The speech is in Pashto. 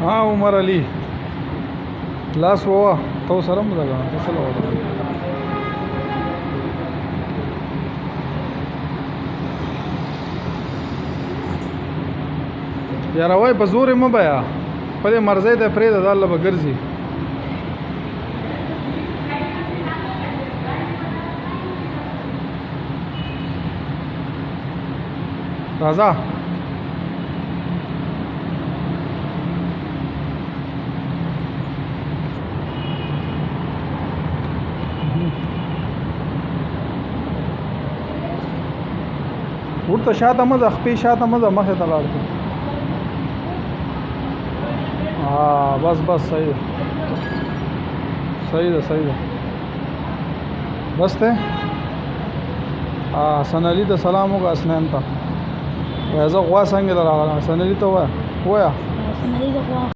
ها عمر علي لاس ووا تو سره مو ده کنه څه لوړ. یاره وای په زور مې بیا په دې مرزي ته پرې ده الله به ګرځي. راځه ورته شاته مزه خپې شاته مزه مخه ته لاړ شه. ها بس بس صحیح ده، صحیح ده، صحیح ده، بس ته حسن علي ته سلام وکړه. حسنین ته وایه زه غوا څنګه راغلم. حسن علي ته وایه، وایه. حسن علي د غوا.